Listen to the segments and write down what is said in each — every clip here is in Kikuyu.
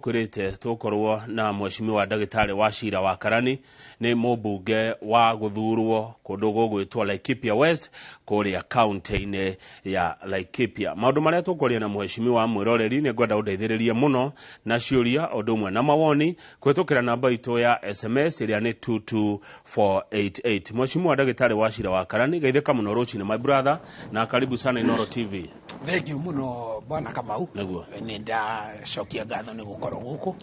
Ngũkwĩrĩte tũgũkorwo na mheshimiwa ndagĩtarĩ Wachira wa Karani, nĩ mũmbunge wa gũthurwo kũndũ gũgwĩtwo Laikipia West kũrĩa kaunti-inĩ ya Laikipia. Maũndũ marĩa tũkwaria na mheshimiwa mwĩroreri, nĩ ngwenda ũndeithĩrĩrie mũno na ciũria ũndũ ũmwe na mawoni kũhĩtũkĩra namba itũ ya SMS ĩrĩa nĩ 22488. Mheshimiwa ndagĩtarĩ Wachira wa Karani, geithĩka mũno rũcinĩ, my brother, na karibu sana Inooro TV. Thengiũ mũno, bwana Kamau. Nĩguo. Nĩ ndacokia ngatho nĩ gũkorwo gũkũ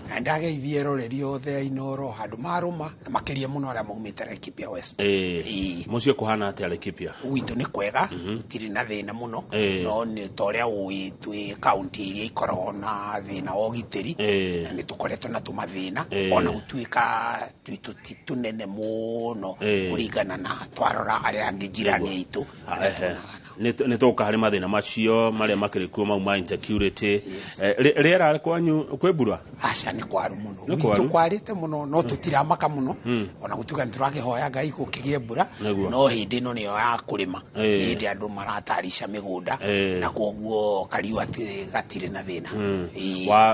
na ndageithia eroreri othe a Inooro handũ marũma, na makĩria mũno arĩa maumĩte Laikipia West. Mũciĩ kũhana atĩa Laikipia? Gwitũ nĩ kwega, gũtirĩ na thĩna mũno, no nĩ ta ũrĩa ũĩ twĩ kaunti iria ikoragwo na thĩna wa ũgitĩri, na nĩ tũkoretwo na tũmathĩna, ona gũtuĩka twitũ ti tũnene mũno kũringana na twarora arĩa angĩ njirani aitũ arĩa tuonaga. Nĩ tũgũka harĩ mathĩna macio marĩa makĩrĩ kuo mau ma insecurity. Rĩera kwanyu kwĩ mbura? Aca, nĩ kwaru mũno. Nĩ gwitũ kwaru? Kwarĩte mũno, no tũtiramaka mũno, ona gũtuĩka nĩ tũrakĩhoya Ngai gũkĩgĩe mbura. No hĩndĩ ĩno nĩyo ya kũrĩma. Nĩ hĩndĩ andũ maratarisha mĩgũnda, na koguo kariũa gatirĩ na thĩna.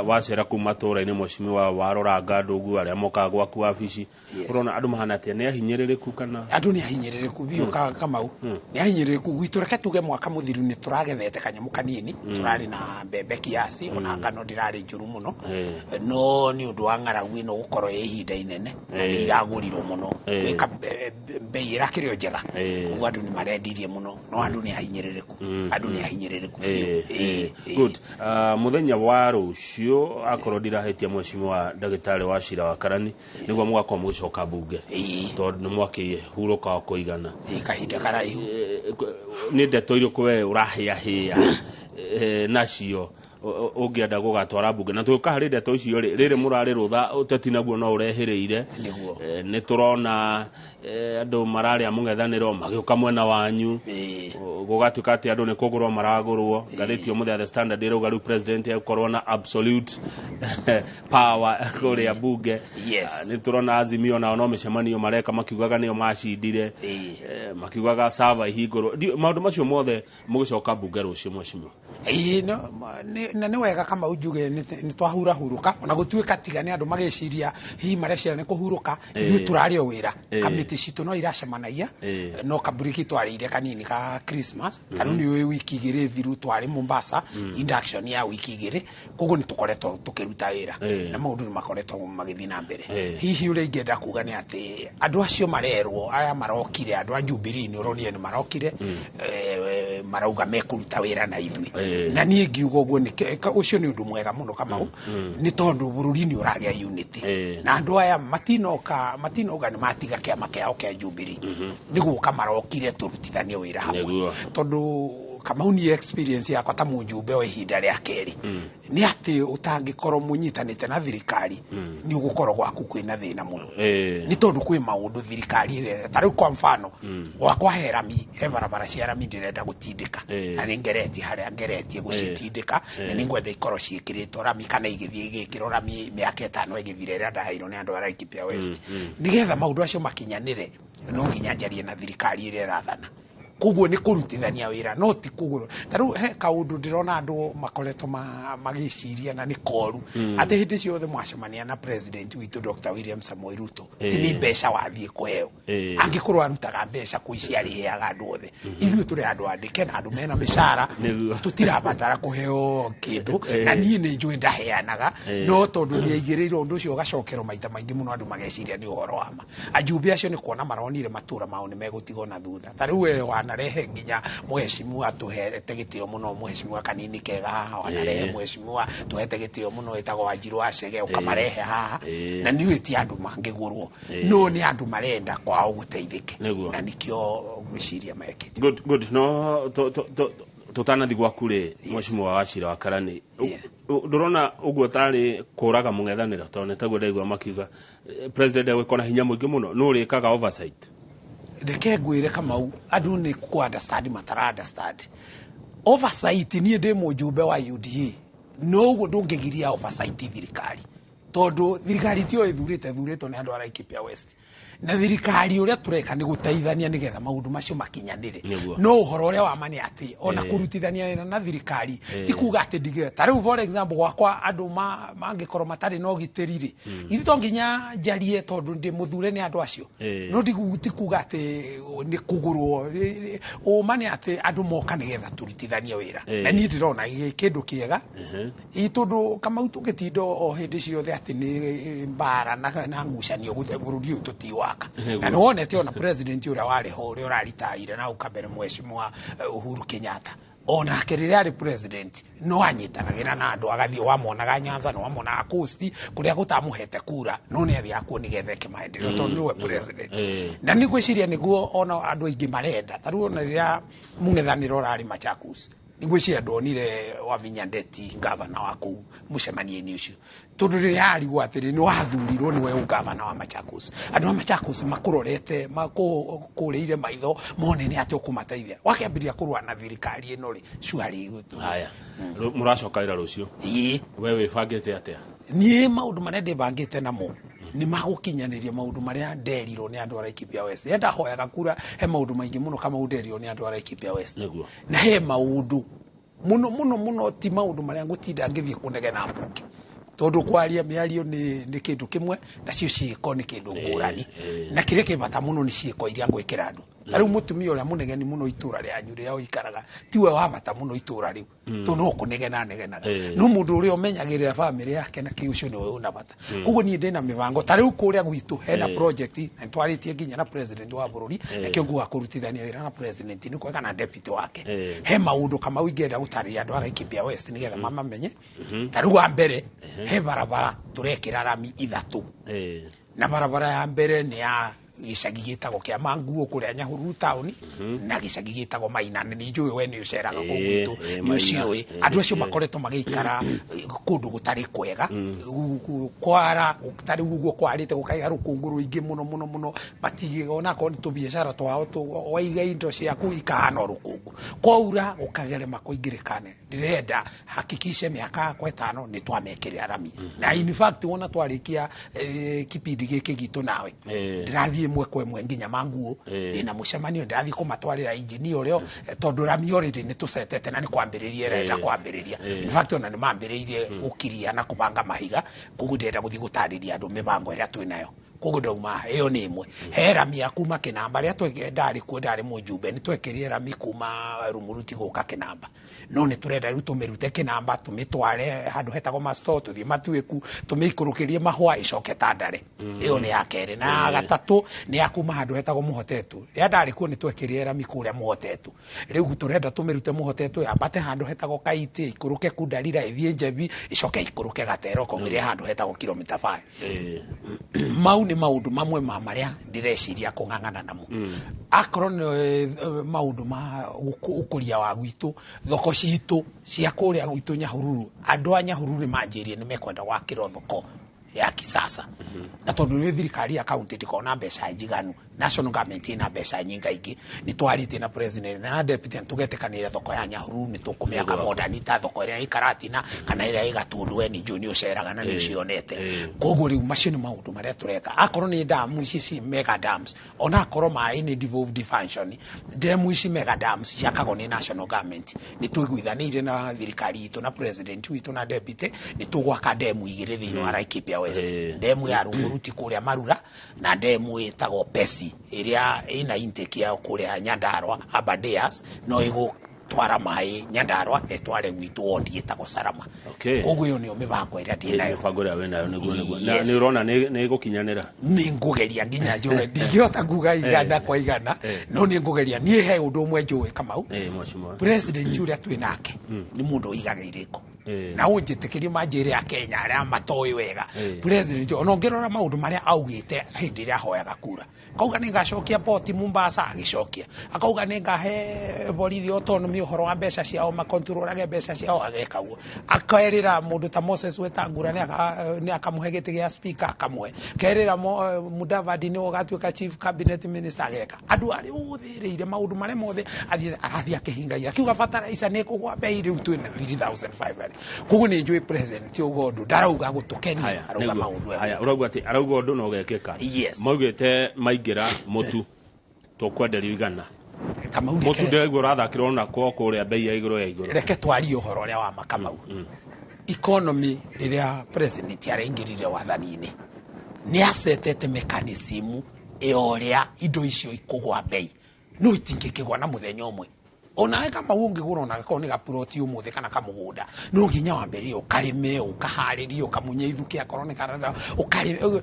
Wacera kuu matũũra-inĩ, mheshimiwa, waroranga andũ ũguo arĩa mokaga gwaku wabici, ũrona andũ mahana atĩa? Nĩ ahinyĩrĩrĩku kana? Andũ nĩ ahinyĩrĩrĩku biũ, Kamau, nĩ ahinyĩrĩrĩku gwitũ. Reke tuge mwaka mũthiru nĩ tũragethete kanyamũ kanini, tũrarĩ na mbembe kiasi, ona ngano ndĩrarĩ njũru mũno, no nĩ ũndũ wa ng'aragu ĩno gũkorwo ĩ ihinda inene na nĩ iragũrirwo mũno, gwĩka mbei ĩrakĩrĩ o njega, ũguo andũ nĩ marendirie mũno, no andũ nĩ ahinyĩrĩrĩku, andũ nĩ ahinyĩrĩrĩku biũ. Good. Mũthenya wa rũciũ, akorwo ndirahĩtia, mheshimiwa ndagĩtarĩ Wachira wa Karani, nĩguo mũgakorwo mũgĩcoka mbunge, tondũ nĩ mwakĩhurũka wa kũigana. Kahinda karaihu. Nĩ ndeto irĩkũ we ũrahĩahĩa nacio ũngĩenda gũgatwara mbunge? Na tũgĩũka harĩ ndeto icio rĩ, rĩrĩ mũrarĩ rũtha, ũteti naguo no ũrehĩrĩire. Nĩguo. Nĩ tũrona andũ mararĩa mũng'ethanĩro magĩũka mwena wanyu, gũgatuĩka atĩ andũ nĩ kũgũrwo maragũrwo. Ngathĩti ũmũthĩ ya The Standard ĩrauga rĩu president egũkorwo na absolute power kũrĩa mbunge. Ah, nĩ tũrona Azimio nao no mĩcemanio mareka makiugaga nĩo macindire, makiugaga sava ihingũrwo. Maũndũ macio mothe mũgĩcoka mbunge rũciũ, mheshimiwa? Ĩĩ, na nĩ wega, Kamau, njuge nĩ twahurahurũka, ona gũtuĩka tiga nĩ andũ magĩciria hihi mareciria nĩ kũhurũka, ithuĩ tũrarĩ o wĩra. Kamĩtĩ citũ no iracemanagia, no kaburiki twarĩire kanini ka Christmas. Ta rĩu nĩ ũĩ wiki 2 thiru twarĩ Mombasa, induction ya wiki 2, koguo nĩ tũkoretwo tũkĩruta wĩra na maũndũ nĩ makoretwo magĩthiĩ na mbere. Hihi ũrĩa ingĩenda kuga nĩ atĩ andũ acio marerwo aya marokire, andũ a Jubilee, nĩ ũronire nĩ marokire, marauga mekũruta wĩra na ithuĩ. Na niĩ ngiuga ũguo ũcio nĩ ũndũ mwega mũno, Kamau, nĩ tondũ bũrũri nĩ ũragĩa unity. Na andũ aya matinoka matinauga nĩ matiga kĩama kĩao kĩa Jubilee, nĩ gũka marokire tũrutithanie wĩra hamwe. Tondũ Kamau, nĩ experience yakwa ta mũjumbe wa ihinda rĩa kerĩ nĩ atĩ ũtangĩkorwo mũnyitanĩte na thirikari, nĩ ũgũkorwo gwaku kwĩna thĩna mũno, nĩ tondũ kwĩ maũndũ thirikari ĩrĩa, ta rĩu kwa mfano gwakwa he rami, he barabara cia rami ndĩrenda gũtindĩka, na nĩ ngeretie harĩa ngeretie gũcitindĩka, na nĩ ngwenda ikorwo ciĩkĩrĩtwo rami kana igĩthiĩ igĩkĩrwo rami mĩaka 5 ĩgĩthira ĩrĩa ndaheirwo nĩ andũ a Laikipia West. Nĩgetha maũndũ acio makinyanĩre, no nginya njarie na thirikari ĩrĩa ĩrathana. Koguo nĩ kũrutithania wĩra, no ti kũgũrũ. Ta rĩu he kaũndũ ndĩrona andũ makoretwo magĩciria na nĩ koru, atĩ hĩndĩ ciothe mwacemania na president witũ Dr. William Samoei Ruto, ti nĩ mbeca wathiĩ kũheo. Angĩkorwo arutaga mbeca kwĩ ici arĩheaga andũ othe, ithuĩ tũrĩ andũ andĩke na andũ mena mĩcara, tũtirabatara kũheo kĩndũ. Na niĩ nĩ njũĩ ndaheanaga, no tondũ nĩ aigĩrĩirwo ũndũ ũcio ũgacokerwo maita maingĩ mũno, andũ mageciria nĩ ũhoro wa ma. Ajumbe acio nĩ kuona maronire matũra mao nĩ megũtigwo na thutha. Ta rĩu we wanarehe nginya mũheshimiwa tũhete gĩtĩo mũno, mũheshimiwa kanini kega haha, wanarehe mũheshimiwa tũhete gĩtĩo mũno wĩtagwo Wanjiru wa Chege, ũkamarehe haha, na nĩ ũĩ ti andũ mangĩgũrwo, no nĩ andũ marenda kwao gũteithĩke. Na nĩkĩo ngwĩciria mekĩte. Good, good. No tũtanathi gwaku rĩ, mheshimiwa Wachira wa Karani, ndũrona ũguo tarĩ kũraga mũng'ethanĩro? Tondũ nĩ taguo ndaigua makiuga, president egũkorwo na hinya mũingĩ mũno, nũ ũrĩkaga oversight? Reke ngwĩre, Kamau, andũ nĩ kũ understand matara understand oversight. Niĩ ndĩ mũjumbe wa UDA, no ũguo ndũngĩgiria oversight thirikari, tondũ thirikari tio ĩthurĩte, ĩthurĩtwo nĩ andũ a Laikipia West. Na thirikari ũrĩa tũreka nĩ gũteithania nĩgetha maũndũ macio makinyanĩre. Nĩguo. No ũhoro ũrĩa wa ma nĩ atĩ ona kũrutithania wĩra na thirikari ti kuga atĩ ndigĩre. Ta rĩu for example gwakwa andũ mangĩkorwo matarĩ na ũgitĩri rĩ, ithuĩ to nginya njarie tondũ ndĩ mũthure nĩ andũ acio. No ti kuga atĩ nĩ kũgũrwo. Ũma nĩ atĩ andũ moka nĩgetha tũrutithanie wĩra. Na niĩ ndĩrona gĩ kĩndũ kĩega. Ĩ tondũ Kamau tũngĩtinda o hĩndĩ ciothe atĩ nĩ mbara na ngucanio bũrũri ũyũ tũtiwaka. Na nĩ wonete ona president ũrĩa warĩ ho ũrĩa ũraritaire na hau kabere mheshimiwa Uhuru Kenyatta, onake rĩrĩa arĩ president no anyitanagĩra na andũ, agathiĩ wamonaga Nyanza, no wamonaga Coast kũrĩa gũtamũhete kura, no nĩ athiaga kuo nĩgetha eke maendeleo tondũ nĩwe president. Na nĩ ngwĩciria nĩguo ona andũ aingĩ marenda. Ta rĩu ona rĩrĩa mũng'ethanĩro ũrarĩ Machakos, nĩ ngwĩciria ndonire Wavinya Ndeti gavana wa kũu mũcemanio-inĩ ũcio, tondũ rĩrĩa arigwo atĩrĩ nĩ wathurirwo nĩwe ũgavana wa Machakos, andũ a Machakos makũrorete makũrĩire maitho mone nĩ atĩ ũkũmateithia. Wakĩambĩrĩria kũrũa na thirikari ĩno rĩ, cuari. Haya, mũracoka wĩra rũciũ? Ĩĩ. We wĩbangĩte atĩa? Niĩ maũndũ marĩa ndĩbangĩte namo nĩ magũkinyanĩria maũndũ marĩa nderirwo nĩ andũ a Laikipia West. Rĩrĩa ndahoyaga kura he maũndũ maingĩ mũno Kamau nderirwo nĩ andũ a Laikipia West. Na he maũndũ mũno mũno mũno, ti maũndũ marĩa ngũtinda ngĩthiĩ kũnegena mbunge, tondũ kwaria mĩario nĩ kĩndũ kĩmwe nacio ciĩko nĩ kĩndũ ngũrani. Na kĩrĩa kĩ bata mũno nĩ ciĩko iria ngwĩkĩra andũ. Ta rĩu mũtumia ũrĩa mũnegeni mũno itũra rĩanyu rĩrĩa ũikaraga tiwe wa bata mũno itũra rĩu, tondũ no kũnegena anegenaga. No mũndũ ũrĩa ũmenyagĩrĩra bamĩrĩ yake na kĩ, ũcio nĩwe ũna bata. Koguo niĩ ndĩna mĩbango. Ta rĩu kũrĩa gwitũ hena project na nĩtwarĩtie nginya na president wa bũrũri, nakĩo nguga kũrutithania wĩra na president nĩ kwega na deputy wake. He maũndũ Kamau ingĩenda gũtarĩria andũ a Laikipia West nĩgetha mamamenye. Ta rĩu wa mbere he barabara tũrekĩra rami ithatũ. Na barabara ya mbere nĩ ya gĩcagi gĩtagwo kĩa Manguo kũrĩa Nyahururu taũni na gĩcagi gĩtagwo Maina. Nĩ njũĩ we nĩ ũceraga kũu gwitũ, nĩ ũciũĩ. Andũ acio makoretwo magĩikara kũndũ gũtarĩ kwega, kwara tarĩu ũguo kwarĩte gũkaiga rũkũngũ rũingĩ mũno mũno mũno, matigĩga onakorwo nĩ tũbiacara twao waiga indo ciaku ikahana o rũkũngũ, kwaura gũkagerema kũingĩrĩkane. Ndĩrenda hakikishe mĩaka yakwa 5 nĩ twamekĩrĩra rami. Na in fact wona twarĩkia kipindi gĩkĩ gitũ nawe, ndĩrathiĩ ĩmwe kwa ĩmwe nginya Manguo, ndĩna mũcemanio ndĩrathiĩ kũmatwarĩra engineer ũrĩa, tondũ rami already nĩ tũcetete na nĩ kwambĩrĩria ĩrenda kwambĩrĩria. In fact ona nĩ mambĩrĩirie gũkiria na kũbanga mahiga, koguo ndĩrenda gũthiĩ gũtarĩria andũ mĩbango ĩrĩa twĩnayo. Koguo ndauma ĩyo nĩ ĩmwe. He rami ya kuma Kĩnamba, rĩrĩa ndarĩ kuo ndarĩ mũjumbe, nĩ twekĩrire rami kuma Rumuruti gũka Kĩnamba, no nĩ tũrenda rĩu tũmĩrute Kĩnamba tũmĩtware handũ hetagwo Masto, tũthiĩ Matuĩku tũmĩikũrũkĩrie Mahũa ĩcoke Tandare. Ĩyo nĩ ya kerĩ. Na ya gatatũ nĩ ya kuma handũ hetagwo Mũhotetu. Rĩrĩa ndarĩ kuo nĩ twekĩrire rami kũrĩa Mũhotetu, rĩu tũrenda tũmĩrute Mũhotetu yambate handũ hetagwo Kaitĩ, ĩikũrũke Kundarira, ĩthiĩ Njebi, ĩcoke ĩikũrũke Gatero kũng'ĩre handũ hetagwo kilomita 5. Mau nĩ maũndũ mamwe ma marĩa ndĩreciria kũng'ang'ana namo. Akorwo nĩ maũndũ ma ũkũria wa gwitũ, thoko citũ cia kũrĩa gwitũ Nyahururu, andũ a Nyahururu nĩ manjĩrire nĩ mekwenda gwakĩrwo thoko ya kisasa. Na tondũ nĩ thirikari ya county ndĩkoragwo na mbeca njiganu, national government ĩna mbeca nyingaingĩ, nĩ twarĩtie na president na deputy na tũgetĩkanĩra thoko ya Nyahururu nĩ tũkũmĩaka modern ta thoko ĩrĩa ĩ Karatina kana ĩrĩa ĩ Gatundu. We nĩ njũĩ nĩ ũceraga na nĩ ũcionete. Koguo rĩu macio nĩ maũndũ marĩa tũreka. Akorwo nĩ damu ici ci mega dams, ona akorwo maĩ nĩ devolved function, demu ici mega dams ciakagwo nĩ national government. Nĩ tũiguithanĩire na thirikari itũ na president witũ na deputy nĩ tũgwaka demu igĩrĩ thĩinĩ wa Laikipia West. Demu ya Rumuruti kũrĩa Marura na demu ĩtagwo Pesi ĩrĩa ĩna intake yao kũrĩa Nyandarua Aberdares, no ĩgũtwara maĩ Nyandarua ĩtware gwitũ wondi ĩtagwo Salama. Koguo ĩyo nĩyo mĩbango ĩrĩa ndĩnayo. Mĩbango ĩrĩa wĩnayo nĩguo. Na nĩ ũrona nĩ ĩgũkinyanĩra? Nĩ ngũgeria nginya njuge, ndingĩhota kuga igana kwa igana, no nĩ ngũgeria. Niĩ he ũndũ ũmwe njũĩ Kamau, Mheshimiwa. President ũrĩa twĩ nake nĩ mũndũ ũigaga irĩko. Na ũnjĩtĩkĩrie manjĩre a Kenya arĩa matoĩ wega, president ona ũngĩrora maũndũ marĩa augĩte hĩndĩ ĩrĩa ahoyaga kura, akauga nĩ ngacokia poti Mombasa, agĩcokia. Akauga nĩ ngahe borithi autonomy ũhoro wa mbeca ciao, makontrolage mbeca ciao, ageka ũguo. Akerĩra mũndũ ta Moses Wetangula nĩ akamũhe gĩtĩ gĩa speaker, akamũhe. Kerĩra Mudavadi nĩwe ũgatuĩka chief cabinet minister, ageka. Andũ arĩa ũthĩrĩire maũndũ marĩa mothe athiĩ arathiĩ akĩhingagia, akiuga bataraica nĩ ĩkũgũa bei, rĩu twĩna 3500. Koguo nĩ njũĩ president uga ũndũ ndarauga gũtũkenia, Haya, arauga nĩguo. maũndũ Haya, ũrauga atĩ arauga ũndũ na ũgekĩka. Yes. Maugĩte maingĩra mũtu tũkwenderio 100. Kamau, Mũtu reke, ndĩraigua ũrathakĩrwo nako kũrĩa bei ya igũrũ ya igũrũ. Reke twarie ũhoro ũrĩa wa ma, Kamau. Economy, rĩrĩa president araingĩrire wathani-inĩ, nĩ acetete mechanism ya ũrĩa indo icio ikũgwa bei, no itingĩkĩgwa na mũthenya ũmwe. Onawe Kamau, ũngĩgũra ona gakorwo nĩ gaploti ũmũthĩ kana kamũgũnda, no nginya wambĩrĩrie ũkarĩme, ũkaharĩrie, ũkamunye ithuki akorwo nĩ karenda, ũkarĩme,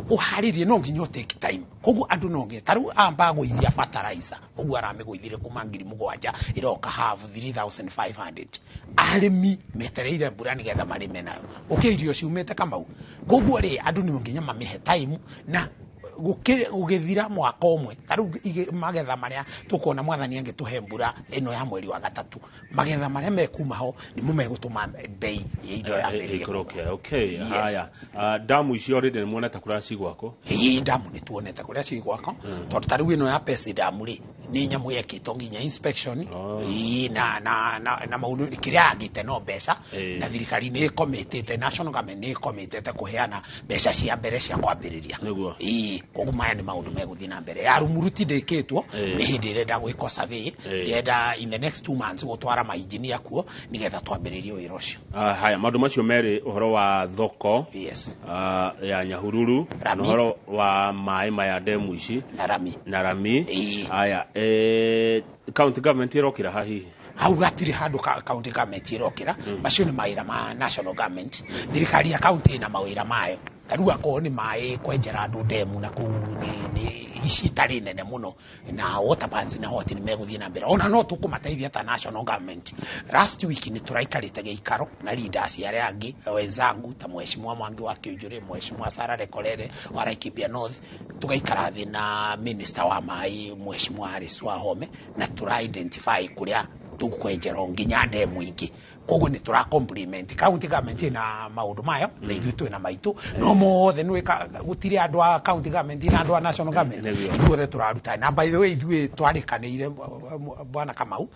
ũharĩrie, no nginya ũtake time. Koguo andũ no nginya ta rĩu amba gũithia fertilizer ũguo aramĩgũithire kuma 7,000 ĩroka half, 3500. Arĩmi metereire mbura nĩgetha marĩme nayo ũkĩ irio ciumĩte, Kamau. Koguo rĩ, andũ nĩ nginya mamĩhe time na gũgĩthira mwaka ũmwe. Ta rĩu magetha marĩa tũkuona, mwathani angĩtũhe mbura ĩno ya mweri wa gatatũ, magetha marĩa mekuma ho nĩmo megũtũma bei ya indo yambĩrĩrie. Ĩikũrũke, okay. Yes. Haya. Ah, damu icio rĩndĩ nĩ muonete kũrĩa cigwakwo? Ĩĩ, ndamu nĩ tuonete kũrĩa cigwakwo, tondũ ta rĩu ĩno ya Pesi damu rĩ, nĩ nyamũ yekĩtwo nginya inspection. Ĩĩ, na maũndũ kĩrĩa yagĩte no mbeca. Na thirikari nĩ ĩkomitĩte, national government nĩ ĩkomitĩte kũheana mbeca cia mbere cia kwambĩrĩria. Ĩĩ, koguo maya nĩ maũndũ megũthiĩ na mbere. Ya Rumuruti ndĩkĩtwo, nĩ hĩndĩ ĩrenda gwĩkwo survey. Ndĩrenda in the next 2 months gũtwara mainjinia kuo nĩgetha twambĩrĩrie wĩra ũcio. Ah, haya, maũndũ macio merĩ, ũhoro wa thoko ya Nyahururu na Rami. ũhoro wa maĩ maya ndemu ici Na rami. Na rami. Haya, county government ĩrokĩra ha hihi? Hau gatirĩ handũ county government ĩrokĩra. Macio nĩ mawĩra ma national government. Thirikari ya county ĩna mawĩra mayo. Ta rĩu akorwo nĩ maĩ, kwenjera andũ ndemu na kũu nĩ ici itarĩ nene mũno, na water pans na hoti, nĩ megũthiĩ na mbere. Ona no tũkũmateithia ta national government. Last week nĩ tũraikarĩte gĩikaro na leaders arĩa angĩ wenzangu, ta mheshimiwa Mwangi wa Kĩũnjũrĩ, mheshimiwa Sarah Lekorere wa Laikipia North, tugaikara thĩ na minister wa maĩ, mheshimiwa Alice Wahome, na tũra identify kũrĩa tũkwenjerwo nginya ndemu ingĩ. Koguo nĩ tũra compliment county government ĩna maũndũ mayo na ithuĩ twĩna maitũ, no mothe nĩ gũtirĩ andũ a county government na andũ a national government. Ithuothe tũraruta. Na by the way, ithuĩ twarĩkanĩire, bwana Kamau,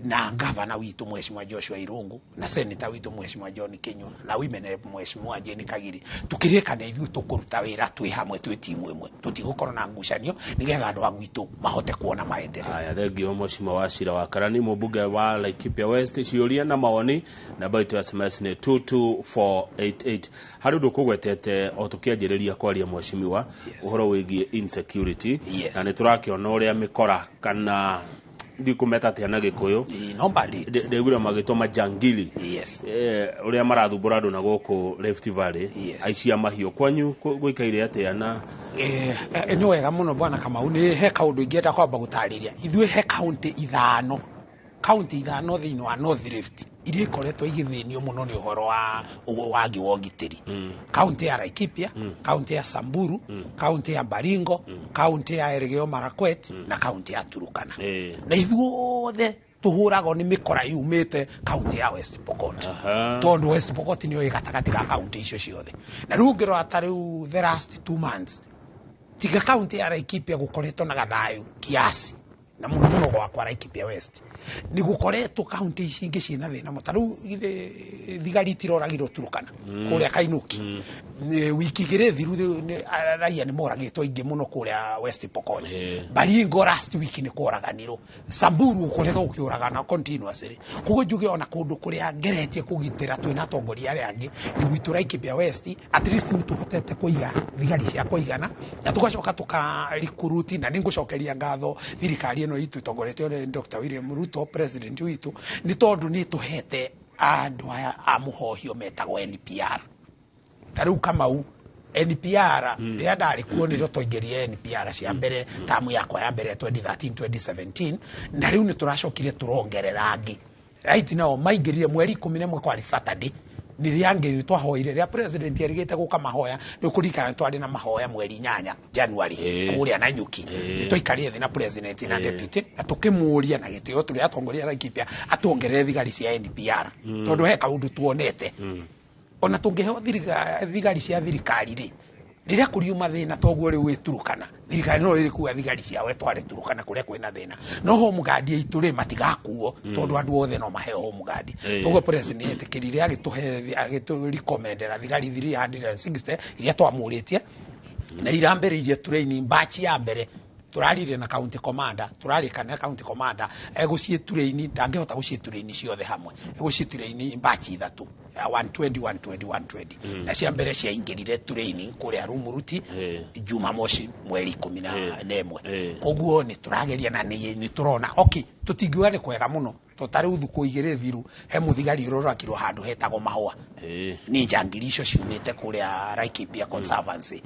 na gavana witũ mheshimiwa Joshua Irungu, na senator witũ mheshimiwa John Kinyua, na women rep mheshimiwa Jane Kagiri, tukĩrĩkana ithuĩ tũkũruta wĩra twĩ hamwe, twĩ timu ĩmwe, tũtigũkorwo na ngucanio, nĩgetha andũ a gwitũ mahote kuona maendeleo. Haya, thengio mheshimiwa wa Cira wa Karani, mũmbunge wa Laikipia West. Ciũria na mawoni, namba itũ ya SMS nĩ 22488. Harĩ ũndũ kũgwetete o tũkĩanjĩrĩria kwaria, mheshimiwa, ũhoro wĩgiĩ insecurity. Na nĩ tũrakĩona ũrĩa mĩkora, kana ndikũmeta atĩa na Gĩkũyũ? Ĩĩ, no bandits. Ndĩguire magĩtwo majangili. Ũrĩa marathumbũra andũ na gũkũ Rift Valley, aici a mahiũ. Kwanyu gũikaire atĩa na Nĩ wega mũno, bwana Kamau. Nĩ he kaũndũ ingĩenda kwamba gũtarĩria. Ithuĩ he kaunti ithano thĩinĩ wa North Rift iria ikoretwo igĩthĩnio mũno nĩ ũhoro wa wagi wa ũgitĩri: kaunti ya Laikipia, kaunti ya Samburu, kaunti ya Baringo, kaunti ya Elgeyo Marakwet na kaunti ya Turukana. Na ithuothe tũhũragwo nĩ mĩkora yumĩte kaunti ya West Pokot, tondũ West Pokot nĩyo ĩ gatagatĩ ga kaunti icio ciothe. Na rĩu ũngĩrora ta rĩu the last 2 months, tiga kaunti ya Laikipia gũkoretwo na gathayũ kiasi, na mũno mũno gwakwa Laikipia West, nĩ gũkoretwo kaunti ici ingĩ ciĩna thĩna mũno. Ta rĩu githĩ thigari itiroragirwo Turukana kũrĩa Kainuki? Nĩ wiki 2 thiru raia nĩ moragĩtwo aingĩ mũno kũrĩa West Pokot. Baringo last week nĩ kworaganirwo. Samburu gũkoretwo gũkĩũragana continuously. Koguo njuge ona kũndũ kũrĩa ngeretie kũgitĩra twĩna atongoria arĩa angĩ nĩ gwitũ Laikipia West, at least nĩ tũhotete kũiga thigari cia kũigana na tũgacoka tũkarikuruti. Na nĩ ngũcokeria ngatho thirikari ĩno itũ ĩtongoretio nĩ Dr. William Ruto, president witũ, nĩ tondũ nĩ tũhete andũ aya a mũhohio metagwo NPR. Ta rĩu Kamau, NPR rĩrĩa ndarĩ kuo nĩrĩo twaingĩrire NPR cia mbere, tamu yakwa ya mbere 2013 2017, na rĩu nĩ tũracokire tũrongerera angĩ. Right now maingĩrire mweri 11, kwarĩ Saturday, nĩrĩa angĩ twahoire rĩrĩa president erĩgĩte gũka mahoya. Nĩ ũkũririkana nĩ twarĩ na mahoya mweri 8 January kũrĩa Nanyuki. Nĩ twaikarire thĩ na president na deputy na tũkĩmũria na gĩtĩo tũrĩ atongoria a Laikipia atuongerere thigari cia NPR, tondũ he kaũndũ tuonete ona tũngĩheo thigari cia thirikari rĩ, Rĩrĩa kũriuma thĩna toguo rĩu wĩ Turukana, thirikari no ĩrĩ kuga thigari ciao ĩtware Turukana kũrĩa kwĩna thĩna, no home guard aitũ rĩ matigakuo tondũ andũ othe no maheo home guard. Toguo president nĩ etĩkĩrire agĩtũhe, agĩtũ-recommendera thigari 360 iria twamũrĩtie na irambĩrĩirie training. Batch ya mbere turarire na county commander, turarĩkana na county commander egũciĩ train, ndangĩhota gũciĩ train ciothe hamwe, egũciĩ train batch ithatũ ya 120, 120, 120, na cia mbere ciaingĩrire training kũrĩa Rumuruti Jumamosi mweri 11. Koguo nĩ tũrageria na nĩ tũrona okay, tũtingiuga nĩ kwega mũno, to ta rĩu thukũ 2 thiru he mũthigari ũrorakirwo handũ hetagwo Mahũa nĩ njangiri icio ciumĩte kũrĩa Laikipia Conservancy,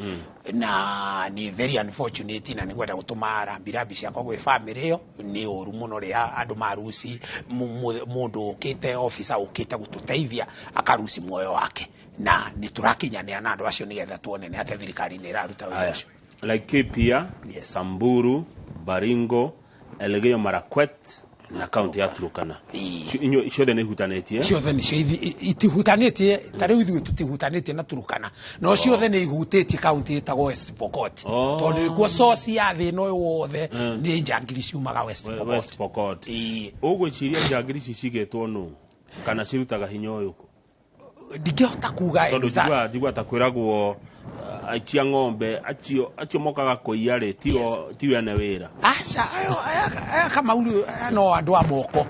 na nĩ very unfortunate, na nĩ ngwenda gũtũma rambirambi ciakwa gwĩ family ĩyo. Nĩ ũru mũno rĩa andũ maruci mũndũ ũkĩte, officer ũkĩte gũtũteithia akaruci muoyo wake, na nĩ tũrakinyanĩra na andũ acio nĩgetha tuone nĩ atĩa thirikari nĩ ĩraruta wĩra Aya. ũcio. Laikipia, Samburu, Baringo, Elgeyo Marakwet na kaunti ya Turukana. Inyuĩ ciothe nĩ ihutanĩtie? Ciothe nĩcio itihutanĩtie. Ta rĩu ithuĩ tũtihutanĩtie na Turukana, no ciothe nĩ ihutĩtie kaunti ĩtagwo West Pokot, tondũ nĩkuo source ya thĩna ũyũ wothe, nĩ njangiri ciumaga West Pokot. West Pokot. Ĩĩ. Ũgwĩciria njangiri ici cigĩtwo nũ kana cirutaga hinya ũyũ kũ? Ndingĩhota kuga Tondũ exact. Njiguaga ta kwĩragwo aici a ng'ombe acio mokaga kũiya rĩ tio ene wĩra. Aca, aya Kamau rĩ, aya no andũ a moko.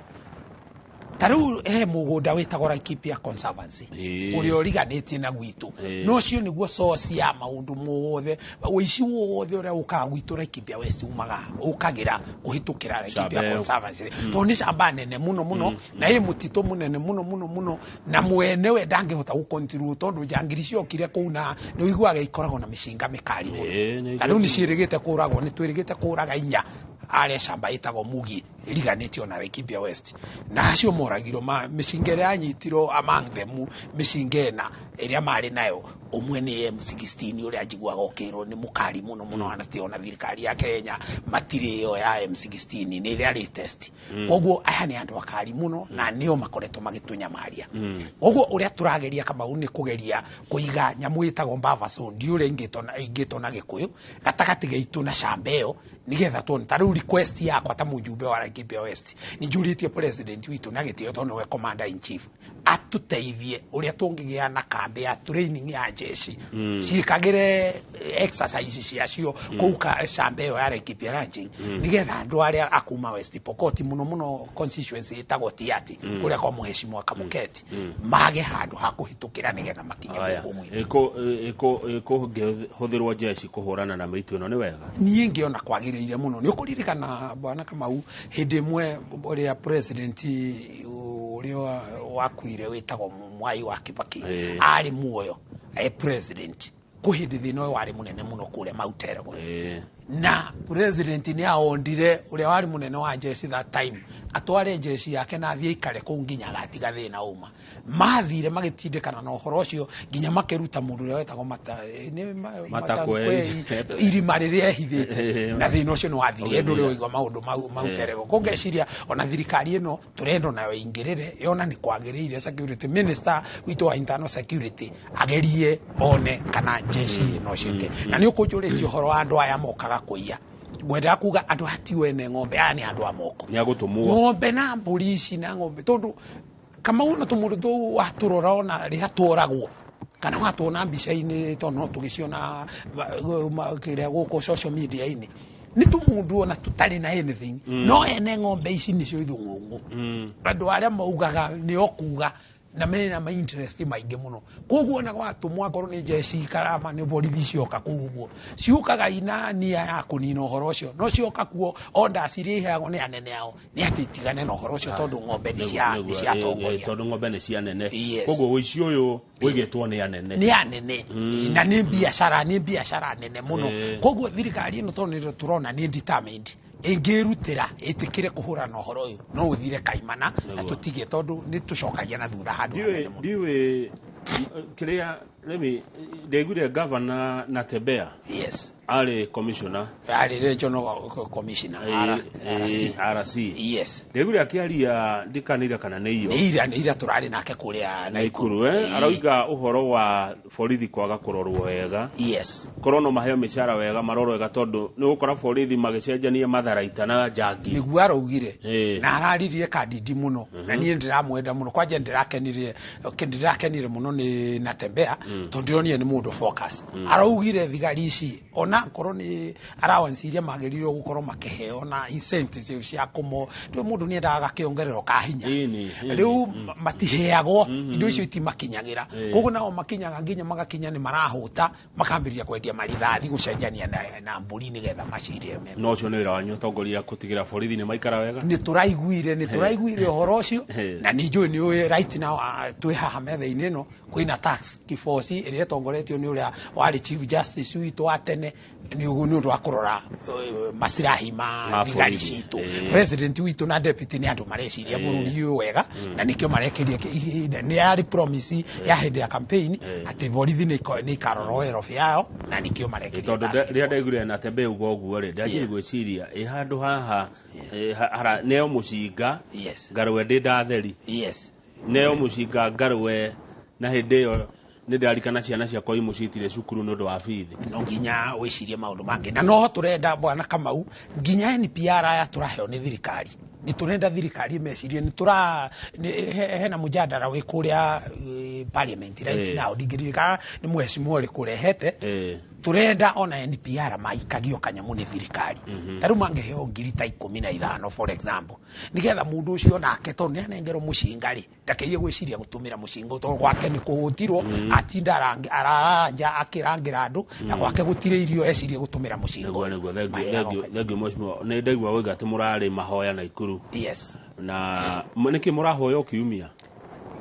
Ta rĩu he mũgũnda wĩtagwo Laikipia Conservancy ũrĩa ũriganĩtie na gwitũ, no ũcio nĩguo source ya maũndũ mothe, ũici wothe ũrĩa ũkaga gwitũ Laikipia West umaga ũkagĩra kũhĩtũkĩra Laikipia Shamba ĩyo. Conservancy, tondũ nĩ camba nene mũno mũno na ĩ mũtitũ mũnene mũno mũno mũno, na mwene we ndangĩhota gũcontrol tondũ njangiri ciokire kũu na nĩ ũiguaga ikoragwo na mĩcinga mĩkari mũno. Ta rĩu nĩ ciĩrĩgĩte kũragwo, nĩ twĩrĩgĩte kũraga inya arĩa camba ĩtagwo Mugi ĩriganĩtio na Laikipia West, na acio moragirwo mĩcinga ĩrĩa yanyitirwo, among them mĩcinga ĩna ĩrĩa marĩ nayo, ũmwe nĩ M16 ũrĩa njiguaga ũkĩrwo nĩ mũkari mũno mũno, anatĩ ona thirikari ya Kenya matirĩ ĩyo ya M16 nĩ ĩrĩa latest. Koguo aya nĩ andũ akari mũno na nĩo makoretwo magĩtũnyamaria. Koguo ũrĩa tũrageria, Kamau, nĩ kũgeria kũiga nyamũ ĩtagwo buffer zone, ndiũ ũrĩa ingĩtwo na Gĩkũyũ, gatagatĩ gaitũ na camba ĩyo, nĩgetha tuone. Ta rĩu request yakwa ta mũjumbe wa Laikipia West, nĩ njũrĩtie president witũ na gĩtĩo, tondũ nĩwe commander in chief, atũteithie ũrĩa tũngĩgĩa na kambĩ ya training ya jeshi ciĩkagĩre exercise ciacio kũu camba ĩyo ya Laikipia Ranching, nĩgetha andũ arĩa akuma West Pokot, mũno mũno constituency ĩtagwo Tiati kũrĩa kwa mũheshimiwa Kamũketi, mage handũ ha kũhĩtũkĩra nĩgetha makinye Aya. gũkũ gwitũ. Ĩkũngĩhũthĩrwo jeshi kũhũrana na mĩitũ ĩno nĩ wega? Niĩ ngĩona kwagĩrĩire mũno. Nĩ ũkũririkana, bwana Kamau, hĩndĩ ĩmwe ũrĩa president ũrĩa wakuire wĩtagwo Mwai wa Kibaki arĩ muoyo e president, kwĩ hĩndĩ thĩna ũyũ warĩ mũnene mũno kũrĩa Mount Elgon, na president nĩ aondire ũrĩa warĩ mũnene wa jeshi that time atware jeshi yake na athiĩ aikare kũu nginya agatiga thĩna uma. Mathire magĩtindĩkana na ũhoro ũcio nginya makĩruta mũndũ ũrĩa wetagwo Matakwei. Matakwei irima rĩrĩa ehithĩte, na thĩna ũcio nĩ wathirire. Ndũrĩ ũigua maũndũ mau Mount Elgon. Koguo ngeciria ona thirikari ĩno tũrenda onayo ĩingĩrĩre yona nĩ kwagĩrĩire, security minister witũ wa internal security agerie one kana jeshi no ciĩke. Na nĩ ũkũnjũrĩtie ũhoro wa andũ aya mokaga kũiya, ngwendaga kuga andũ aya ti wene ng'ombe, aya nĩ andũ a moko. Nĩ agũtũmwo. Ng'ombe na mbũri ici na ng'ombe, tondũ Kamau na tũmũndũ tũu watũrora ona rĩrĩa tworagwo kana watuona mbica-inĩ, tondũ no tũgĩciona kĩrĩa gũkũ social media-inĩ, nĩ tũmũndũ ona tũtarĩ na anything, no ene ng'ombe ici nĩcio ithũng'ũng'ũ, andũ arĩa maugaga nĩo kuga na mena ma interest maingĩ mũno. Koguo ona gwatũmwo akorwo nĩ jeshi karama nĩ borithi cioka kũu ũguo, ciũkaga ina nia ya kũnina ũhoro ũcio, no cioka kuo orders iria iheagwo nĩ anene ao nĩ atĩ itigane na ũhoro ũcio tondũ ng'ombe nĩ cia nĩ cia atongoria. Tondũ ng'ombe nĩ cia nene. Yes. Koguo ũici ũyũ ũigĩtwo nĩ anene. Nĩ anene na nĩ biacara nene mũno. Koguo thirikari ĩno, tondũ nĩ tũrona nĩ determined, ĩngĩrutĩra ĩtĩkĩre kũhũrana na ũhoro ũyũ, no ũthire kaimana na tũtige, tondũ nĩ tũcokagia na thutha handũ hanene mũno. Ndiũĩ kĩrĩa Remi ndaiguire gavana Natembeya arĩ commissioner, Arĩ regional commissioner, RC. RC. Yes. Ndaiguire akĩaria, ndikanĩire kana nĩ iyo. Nĩ ira tũrarĩ nake kũrĩa Naikuru, arauga ũhoro wa borithi kwaga kũrorwo wega, korwo no maheo mĩcara wega, marorwo wega, tondũ nĩ gũkora borithi magĩcenjania matharaita na njangi. Nĩguo araugire. Na araririe kandidi mũno, na niĩ ndĩramwenda mũno. Kwanja ndĩrakenire mũno nĩ Natembeya, tondũ ndĩronire nĩ mũndũ focus. Araugire thigari ici, ona korwo nĩ allowance iria magĩrĩirwo gũkorwo makĩheo na incentives cia kũmo, rĩu mũndũ nĩ endaga gakĩongererwo ka hinya. Ĩni, ĩni. Rĩu matiheagwo indo icio, itimakinyagĩra. Koguo nao makinyaga nginya magakinya nĩ marahũta, makambĩrĩria kwendia marithathi, gũcenjania na mbũri nĩgetha macirie me. No ũcio nĩ wĩra wanyu atongoria gũtigĩra borithi nĩ maikara wega. Nĩ tũraiguire ũhoro ũcio. Na nĩ njũĩ nĩ ũĩ right now, twĩ haha metha-inĩ ĩno kwĩna task force ĩrĩa ĩtongoretio nĩ ũrĩa warĩ chief justice witũ wa tene, nĩ ũndũ wa kũrora masirahi ma Ma thigari borithi. citũ. President witũ na deputy nĩ andũ mareciria bũrũri ũyũ wega, na nĩkĩo marekeria nĩ yarĩ promise ya hĩndĩ ya campaign atĩ borithi nĩ ikarorwo welfare yao, na nĩkĩo marekeria Tondũ task rĩrĩa force. ndaiguire Natembeya uga ũguo rĩ, ndanjire gwĩciria ĩ handũ haha neo mũcinga ngarwe ndĩ ndatheri, neo mũcinga ngarwe, na hĩndĩ ĩyo nĩ ndarikana ciana ciakwa imwe citire cukuru nĩ ũndũ wa bithi. No nginya wĩcirie maũndũ mangĩ, na noho tũrenda, bwana Kamau, nginya NPR aya tũraheo nĩ thirikari, nĩ tũrenda thirikari ĩmecirie. Nĩ tũra hena mũjadara wĩ kũrĩa parliament right now, ndingĩririkana nĩ mheshimiwa ũrĩkũ ũrehete. Tũrenda ona NPR maikagio kanyamũ nĩ thirikari, ta rĩu mangĩheo ngiri ta 15, for example, nĩgetha mũndũ ũcio nake, tondũ nĩ anengerwo mũcinga rĩ, ndakeiye gwĩciria gũtũmĩra mũcinga, tondũ gwake nĩ kũhũtirwo, atinda araranja akĩrangĩra andũ, na gwake gũtirĩ irio, ecirie gũtũmĩra mũcinga Nĩguo. ũyũ. Nĩguo, thengiũ. Maheagwo Thengiũ, thengiũ mheshimiwa. Nĩ ndaigua woiga atĩ mũrarĩ mahoya Naikuru. Yes. Na nĩkĩ mũrahoya o kiumia?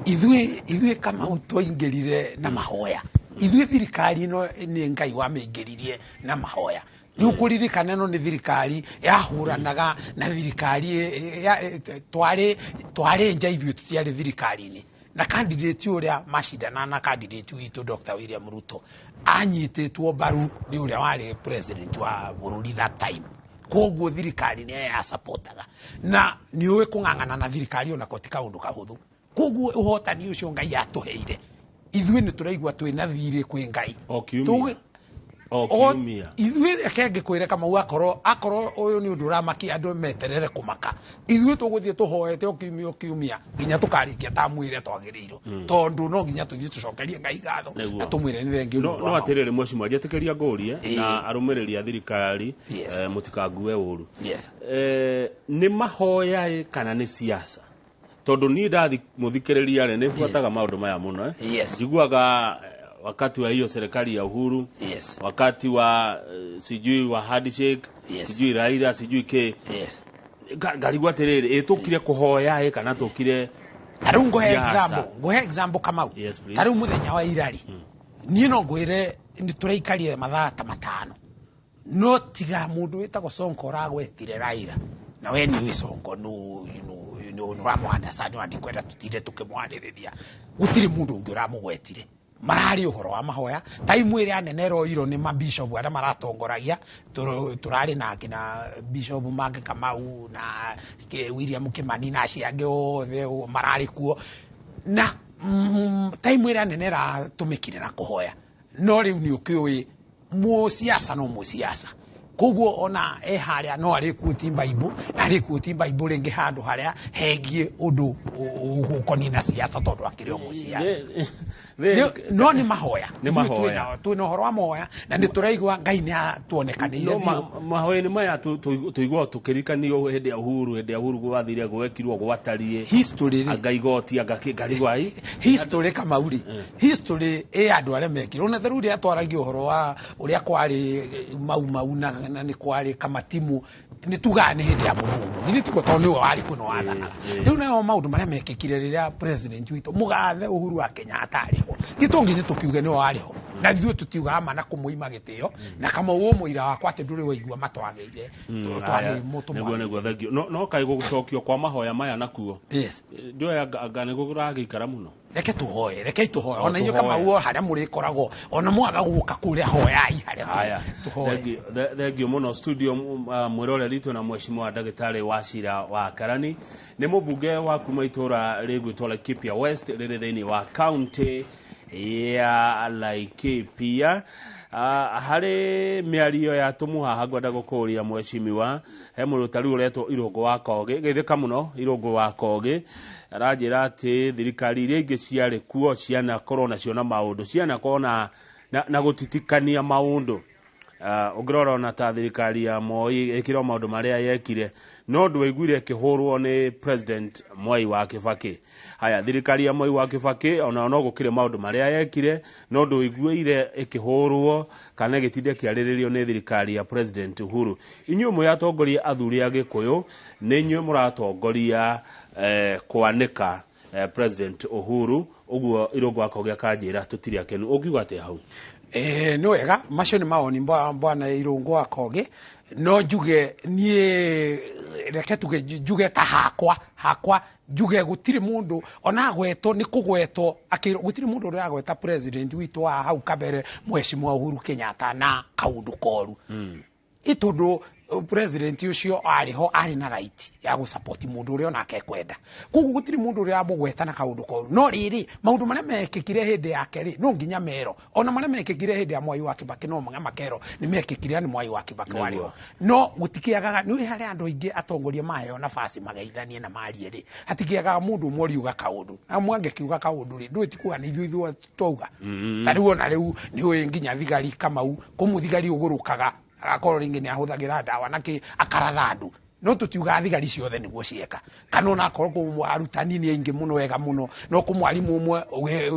Ithuĩ Kamau twaingĩrire na mahoya. Ithuĩ thirikari ĩno nĩ Ngai wamĩingĩririe na mahoya. Nĩ ũkũririkana ĩno nĩ thirikari yahũranaga na thirikari twarĩ nja, ithuĩ tũtiarĩ thirikari-inĩ, na candidate ũrĩa macindana na candidate witũ Dr. William Ruto anyitĩtwo mbaru nĩ ũrĩa warĩ president wa bũrũri that time. Koguo thirikari nĩyo yasapotaga, na nĩ ũĩ kũng'ang'ana na thirikari onako ti kaũndũ kahũthũ. Koguo ũhotani ũcio Ngai atũheire, ithuĩ nĩ tũraigua twĩna thirĩ kwĩ Ngai. O kiumia? O kiumia? Ithuĩ reke ngĩkwĩre Kamau, akorwo ũyũ nĩ ũndũ ũramakia andũ, meterere kũmaka. Ithuĩ tũgũthiĩ tũhoete o kiumia o kiumia nginya tũkarĩkia tamu ĩrĩa twagĩrĩirwo, tondũ no nginya tũthiĩ tũcokerie Ngai ngatho na tũmwĩre nĩ thengiũ nĩ No ũndũ no wa maũndũ. Atĩrĩrĩ mheshimiwa, njĩtĩkĩria ngũrie, na arũmĩrĩri a thirikari mũtikangue ũru. Nĩ mahoya ĩ kana nĩ siasa? Tondũ niĩ ndathi mũthikĩrĩria rĩ, nĩ buataga maũndũ maya mũno. Njiguaga wakati wa hiyo serikali ya Uhuru, wakati wa sijui wa handshake, sijui Raila, sijui ke, ngarigwo atĩrĩrĩ, ĩ tũkire kũhoya ĩ kana tũkire Ta rĩu ngũhe siasa? example, ngũhe example Kamau. Yes, please. Ta rĩu mũthenya wa irari, niĩ no ngwĩre nĩ tũraikarire mathaa ta 5, no tiga mũndũ wĩtagwo Sonko ũragwetire Raila, na we nĩ ũĩ Sonko nũ ũramũ-understand, na ndikwenda tũtinde tũkĩmwarĩrĩria. Gũtirĩ mũndũ ũngĩ ũramũgwetire. Mararĩ ũhoro wa mahoya. Taimu ĩrĩa nene ĩroirwo nĩ mabishop arĩa maratongoragia. Tũrarĩ na kina Bishop Mange Kamau na William Kimani na acio angĩ othe mararĩ kuo, na taimu ĩrĩa nene ĩratũmĩkire na kũhoya. No rĩu nĩ ũkĩũĩ mũciaca no mũciaca, koguo ona e harĩa no arĩkuoti Bible na arĩkuoti Bible rĩngĩ handũ harĩa hegiĩ ũndũ ũkoniĩ na siasa, tondũ akĩrĩ o mũciaca. No nĩ mahoya. Nĩ Ithuĩ mahoya. Twĩna ũhoro wa mahoya, na nĩ tũraigua Ngai nĩ atuonekanĩire No biũ. Mahoya-inĩ maya tũiguaga tũkĩrikanio hĩndĩ ya Uhuru, hĩndĩ ya Uhuru gwathire gwekirwo gwatariĩ History rĩ, anga igoti, anga kĩ, ngarigwo ai. History Kamau rĩ, history ĩ andũ arĩa mekire. Ona ta rĩu rĩrĩa twaragia ũhoro wa ũrĩa kwarĩ Mau Mau na nĩ kwarĩ kamatimu, nĩ tugaga nĩ hĩndĩ ya mũthũngũ, githĩ tiguo? Tondũ nĩwe warĩ kuo, nĩ wathanaga. Rĩu nayo maũndũ marĩa mekĩkire rĩrĩa president witũ mũgathe Uhuru wa Kenyatta arĩ ho, ithuĩ to nginya tũkiuge nĩwe warĩ ho, na ithuĩ tũtiugaga ma na kũmũima gĩtĩo. Na Kamau ũyũ mũira wakwa atĩ ndũrĩ waigua matwagĩire. Nĩguo, nĩguo, thank you. No kaĩ gũcokio kwa mahoya maya nakuo, ndĩoya anga nĩ gũragĩikara mũno. Reke tuhoe, reke tuhoe. O, Ona inyuĩ tũhoe. Kamau, o harĩa mũrĩkoragwo, ona mwaga gũka kũrĩa, hoyai harĩa Haya. tũhoe. Thengio mũno. Studio mwĩroreri, twĩna mheshimiwa ndagĩtarĩ wa cira wa Karani, nĩ mũmbunge wa kuma itũra rĩgwĩtwo Laikipia West, rĩrĩ thĩinĩ wa kaunti ya Laikipia. Harĩ mĩario ya tũmũ haha ngwenda gũkũria mheshimiwa, he mũndũ ta rĩu ũretwo Irũngũ wa Kogĩ, geithĩka mũno Irũngũ wa Kogĩ, aranjĩra atĩ thirikari iria ingĩ ciarĩ kuo cianakorwo nacio na maũndũ cianakorwo na gũtitikania maũndũ. Ũngĩrora ona ta thirikari ya Moi ĩkĩrwo maũndũ marĩa yekire, no ndwaiguire ĩkĩhũrwo nĩ President Mwai wa Kibaki. Haya, thirikari ya Mwai wa Kibaki ona no gũkĩrĩ maũndũ marĩa yekire, no ndũiguire ĩkĩhũrwo kana ĩgĩtinda ĩkĩarĩrĩrio nĩ thirikari ya President Uhuru. Inyuĩ mwĩ atongoria athuri a Gĩkũyũ, nĩ inyuĩ mũratongoria kwanĩka President Uhuru ũguo. Irũngũ wa Kogĩ akanjĩra tũtirĩ akenu. Ũngiuga atĩa hau? Nĩ wega, macio nĩ mawoni bwana Irũngũ wa Kogĩ. No njuge niĩ, reke tuge njuge ta hakwa njuge gũtirĩ mũndũ ona agwetwo nĩ kũgwetwo akĩrwo, gũtirĩ mũndũ ũrĩa agweta president witũ wa hau kabere, Mheshimiwa Uhuru Kenyatta, na kaũndũ koru, ĩ tondũ president ũcio arĩ ho, arĩ na right ya gũsupport mũndũ ũrĩa onake ekwenda. Koguo gũtirĩ mũndũ ũrĩa amũgweta na kaũndũ koru. No rĩrĩ, maũndũ marĩa mekĩkire hĩndĩ yake rĩ, no nginya mero. Ona marĩa mekĩkire hĩndĩ ya Mwai wa Kibaki, no mga makero nĩ mekĩkire nĩ Mwai wa Kibaki warĩ ho. No gũtikĩagaga, nĩ harĩ andũ aingĩ atongoria maheo nafasi mageithanie na marie rĩ, hatikĩagaga mũndũ ũmwe ũriuga kaũndũ. Na mwangĩkiuga kaũndũ rĩ, ndũĩ ti kuga nĩ ithuĩ twauga. Ta rĩu ona rĩu nĩ ũĩ nginya thigari, Kamau, kũmũ thigari ũgũrũkaga agakorwo rĩngĩ nĩ ahũthagĩra ndawa na kĩ, akaratha andũ. No tũtiugaga thigari ciothe nĩguo cieka, kana ona akorwo kũ arutani nĩ aingĩ mũno ega mũno, no kũ mwarimũ ũmwe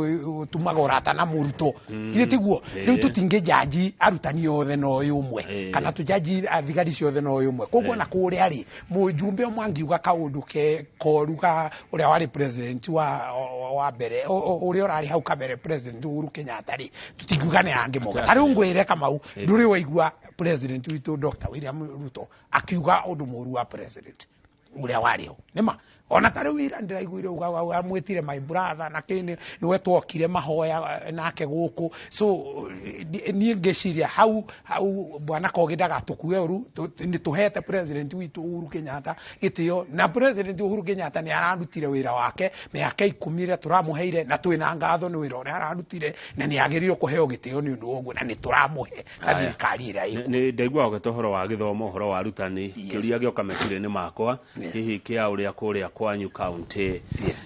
ũtumaga ũrata na mũrutwo, ithe tiguo? Rĩu tũtingĩnjanji arutani othe na ũyũ ũmwe, kana tũjanji thigari ciothe na ũyũ ũmwe. Koguo na kũrĩa rĩ, mũjumbe ũmwe angiuga kaũndũ ke koru ka ũrĩa warĩ president wa mbere, ũrĩa ũrarĩ hau kabere, President Uhuru Kenyatta rĩ, tũtingiuga nĩ angĩ moga. Ta rĩu ngwĩre, Kamau, ndũrĩ waigua president witũ Dr. William Ruto akiuga ũndũ mũru wa president ũrĩa warĩ ho? Nĩma ona ta rĩu ira ndĩraiguire uga amwĩtire "my brother" na kĩni, nĩwe twokire mahoya nake gũkũ. So niĩ ngĩciria hau hau bwana Kogi ndagatũkue ũru. Nĩ tũhete president witũ Uhuru Kenyatta gĩtĩo, na President Uhuru Kenyatta nĩ ararutire wĩra wake mĩaka 10 ĩrĩa tũramũheire, na twĩna ngatho nĩ wĩra ũrĩa ararutire, na nĩ agĩrĩirwo kũheo gĩtĩo nĩ ũndũ wa ũguo, na nĩ tũramũhe na thirikari ĩrĩa ĩkuo. Nĩ ndaigua ũgĩta ũhoro wa gĩthomo, ũhoro wa arutani. Kĩũria gĩoka meciria-inĩ makwa, hihi kĩa ũrĩa kũrĩa kwanyu kaunti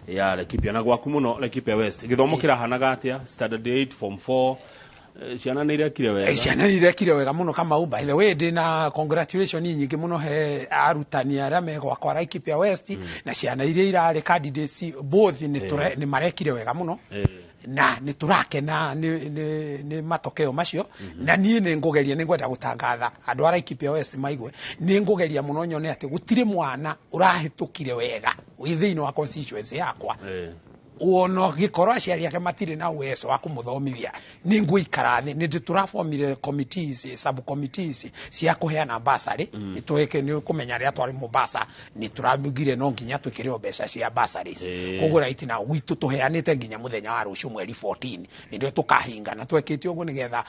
ya Laikipia na gwaku mũno Laikipia West, gĩthomo kĩrahanaga atĩa? Standard 8, form 4, ciana nĩ irekire wega? Ciana nĩ irekire wega mũno, Kamau. By the way, ndĩna congratulation nyingĩ mũno he arutani arĩa me gwakwa Laikipia West na ciana iria irarĩ candidates both, nĩ marekire wega mũno na nĩ tũrakena nĩ matokeo macio. Na niĩ nĩ ngũgeria, nĩ ngwenda gũtangatha andũ a Laikipia West maigue, nĩ ngũgeria mũno nyone atĩ gũtirĩ mwana ũrahĩtũkire wega wĩ thĩinĩ wa constituency yakwa wona gĩkorwo aciari ake matirĩ na uwezo wa kũmũthomithia. Nĩ ngũikara thĩ, nĩ tũrabomire committees, sub committees cia kũheana bursary. Nĩ twĩke nĩ kũmenya rĩrĩa twarĩ Mombasa, nĩ tũramugire no nginya twĩkĩrĩrwo mbeca cia bursaries. Koguo right now gwitũ tũheanĩte nginya mũthenya wa rũciũ, mweri 14, nĩrĩo tũkahinga, na twekĩte ũguo nĩgetha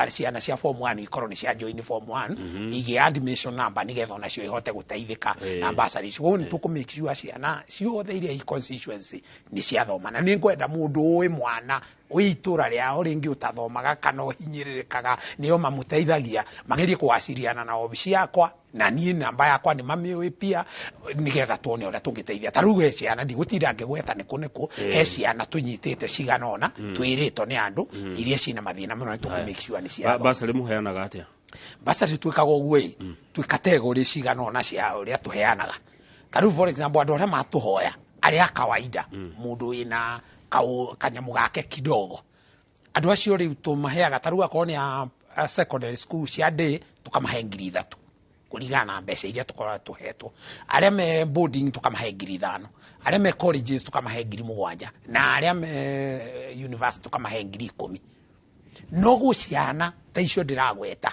ciana cia form 1 ikorwo nĩ cia join form 1, igĩe admission number, nĩgetha onacio ihote gũteithĩka na bursaries. Koguo nĩ tũkũ make sure ciana ciothe iria i constituency nĩ ciathoma. Na nĩ ngwenda mũndũ ũĩ mwana wĩ itũra rĩao rĩngĩ ũtathomaga kana ũhinyĩrĩrĩkaga, nĩo mamũteithagia, magerie kũwaciriana na obici yakwa, na niĩ namba yakwa nĩ mamĩũĩ pia, nĩgetha tuone ũrĩa tũngĩteithia. Ta rĩu he ciana, ndigũtinda ngĩgweta nĩkũ nĩkũ, he ciana tũnyitĩte cigana ũna twĩrĩtwo nĩ andũ iria ciĩna mathĩna mũno, nĩ tũkũ make sure nĩ ciathoma. Bursary mũheanaga atĩa? Bursary twĩkaga ũguo ĩ, twĩ category cigana ũna cia ũrĩa tũheanaga. Ta rĩu for example, andũ arĩa matũhoya arĩa a kawaida, mũndũ wĩna kanyamũ gake kidogo, andũ acio rĩu tũmaheaga, ta rĩu akorwo nĩ a secondary school cia day, tũkamahe 3,000 kũringana na mbeca iria tũkoragwo tũhetwo. Arĩa me boarding tũkamahe 5,000, arĩa me colleges tũkamahe 7,000, na arĩa me university tũkamahe 10,000. No gũ ciana Ta icio ndĩragweta,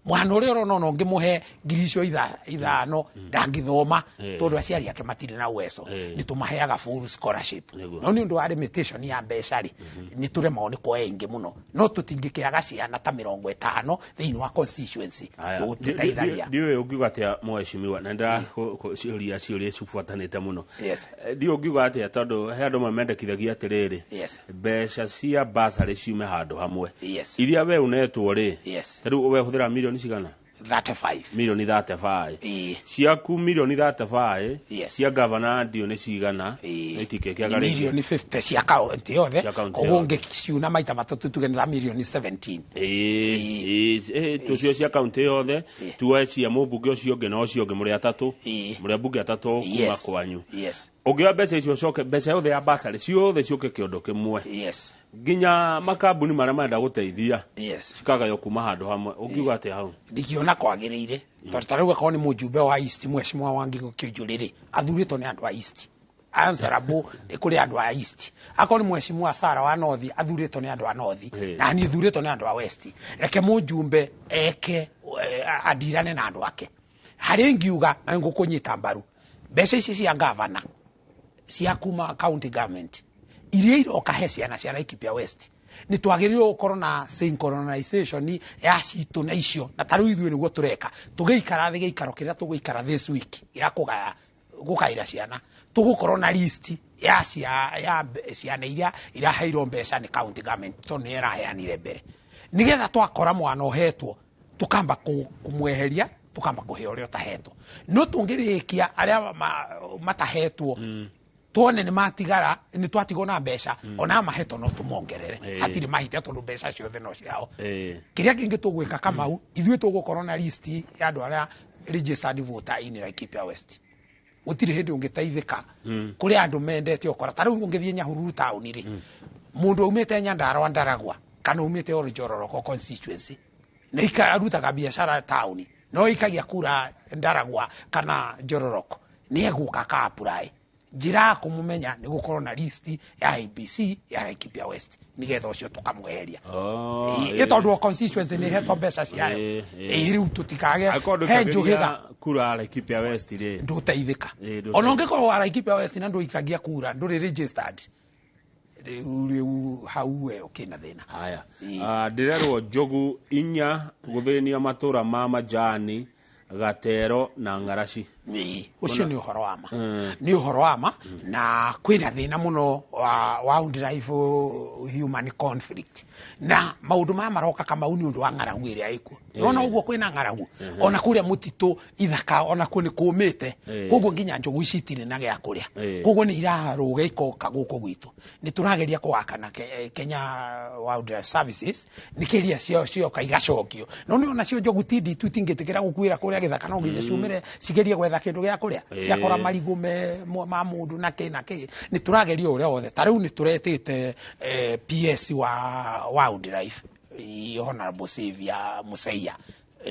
mwana ũrĩa ũrona ona ũngĩmũhe ngiri icio 5 ndangĩthoma tondũ aciari ake matirĩ na uwezo, nĩ tũmaheaga full scholarship. No nĩ ũndũ wa limitation ya mbeca rĩ, nĩ tũremagwo nĩ kuoya aingĩ mũno, no tũtingĩkĩaga ciana ta 50 thĩinĩ wa constituency. Tũteithagia. Ndiũĩ ũngiuga atĩa, mheshimiwa, na ndĩraciũria ciũria cibuatanĩte mũno. Ndiũĩ ũngiuga atĩa, tondũ he andũ mamendekithagia atĩrĩrĩ, mbeca cia basarĩ ciume handũ hamwe, iria we unetwo rĩ, ta rĩu we ũhũthĩra mirioni cigana? 35. Mirioni 35. Ĩĩ. Ciaku mirioni 35, cia gavana ndio nĩ cigana? Itikĩkĩaga rĩngĩ. Mirioni 50 cia kaunti yothe. Cia kaunti Koguo yothe. ũngĩciuna maita matatũ, tuge nĩ ta mirioni 17. Ĩĩ, tũcio cia kaunti yothe, tuoe cia mũmbunge ũcio ũngĩ na ũcio ũngĩ, mũrĩ atatũ, mũrĩ ambunge atatũ kuma kwanyu. Ũngĩoya mbeca icio, ũcoke mbeca yothe ya basarĩ ciothe ciũke kĩondo kĩmwe, nginya makambuni marĩa marenda gũteithia, cikagaywo kuma handũ hamwe, ũngiuga atĩa hau? Ndingĩona kwagĩrĩire, tondũ ta rĩu akorwo nĩ mũjumbe wa East, mheshimiwa Wangi Kĩũnjũrĩ rĩ, athurĩtwo nĩ andũ a East, answerable nĩ kũrĩ andũ a East. Akorwo nĩ mheshimiwa Sara wa North, athurĩtwo nĩ andũ a North. Na niĩ thurĩtwo nĩ andũ a West. Reke mũjumbe eke andirane na andũ ake. Harĩ ngiuga na ngũkũnyita mbaru, mbeca ici cia gavana cia kuma county government iria iroka he ciana cia Laikipia West, nĩ twagĩrĩirwo gũkorwo na synchronization ya citũ na icio. Na ta rĩu ithuĩ nĩguo tũreka, tũgĩikara thĩ gĩikaro kĩrĩa tũgũikara this week gĩa kũgaya gũkaĩra ciana, tũgũkorwo na list ya ciana iria iraheirwo mbeca nĩ county government, tondũ nĩyo ĩraheanire mbere, nĩgetha twakora mwana ũhetwo tukamba kũmweheria, tukamba kũhe ũrĩa ũtahetwo. No tũngĩrĩkia arĩa matahetwo, tuone nĩ matigara, nĩ twatigwo na mbeca, ona mahetwo no tũmongerere. Hatirĩ mahĩtia, tondũ mbeca ciothe no ciao. Kĩrĩa kĩngĩ tũgwĩka, Kamau, ithuĩ tũgũkorwo na list ya andũ arĩa registered voter in Laikipia West. Gũtirĩ hĩndĩ ũngĩteithĩka kũrĩ andũ mendete ũkora. Ta rĩu ũngĩthiĩ Nyahururu taũni rĩ, mũndũ aumĩte Nyandarua Ndaragwa kana aumĩte Oljororoko constituency na arutaga biacara taũni, no ikagia kura Ndaragwa kana Njororoko, nĩ egũka aka apply. Njĩra ya kũmũmenya nĩ gũkorwo na list ya IEBC ya Laikipia West, nĩgetha ũcio tũkamweheria. Ĩ tondũ o constituency nĩ ĩhetwo mbeca ciayo. Ĩ rĩu tũtikage Akorwo he njũhĩga ndũikagia kura Laikipia West rĩ, ndũteithĩka. Ndũteithĩka. Ona ũngĩkorwo wa Laikipia West na ndũikagia kura, ndũrĩ registered, rĩu hau we ũkĩna thĩna. Haya. Ah, ndĩrerwo njogu 4 gũthĩnia matũra ma Majani, Gatero na Ng'araci. Ĩĩ, ũcio nĩ ũhoro wa ma, nĩ ũhoro wa ma, na kwĩna thĩna mũno wa wildlife human conflict, na maũndũ maya maroka, Kamau, nĩ ũndũ wa ng'aragu ĩrĩa ĩkuo. Nona ũguo kwĩna ng'aragu ona kũrĩa mũtitũ ithaka, ona kuo nĩ kũmĩte. Koguo nginya njogu ici itirĩ na gĩa kũrĩa. Koguo nĩ irarũga ikoka gũkũ gwitũ. Nĩ tũrageria kũwaka na Kenya Wildlife Services nĩ kĩria cio cioka igacokio, no nĩ ona cio njogu ti nditu, itingĩtĩkĩra gũkuĩra kũrĩa gĩthaka. No nginya ciumĩre cigerie gwetha kĩndũ gĩa kũrĩa, ciakora marigũ ma mũndũ na kĩ na kĩ. Nĩ tũrageria ũrĩa wothe. Ta rĩu nĩ tũretĩte PS wa wildlife, Honorable Xavier Museia,